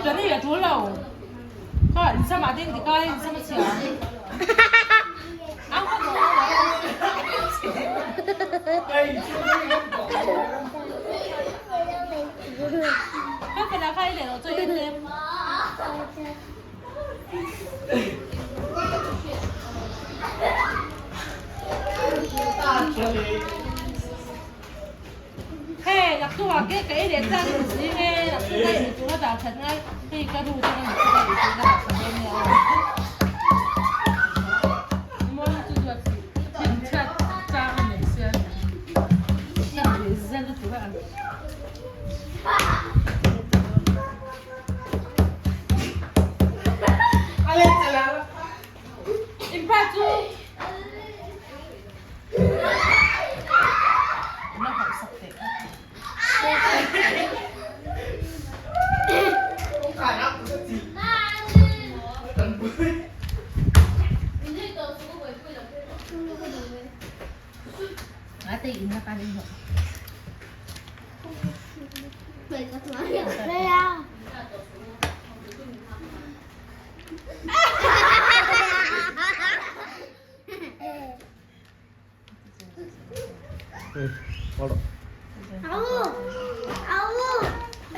Johnny a tul lo. Kha insam ah ding tikai insam a chhia. Ang kha Kha pela kha i leh lo chu en em. Hei naktuk ah ke ka ei leh chak in zing e naktuk ka ei tur a dah that ngai hei ka ru te ka naktuk a ei tur ka dah that dawn nia aw. Mawi chu duat si thinchhiat chang a nei sia ka nuih zel lutuk a. In pa chu na hauh sak teh kha. Ate in na kan in ho.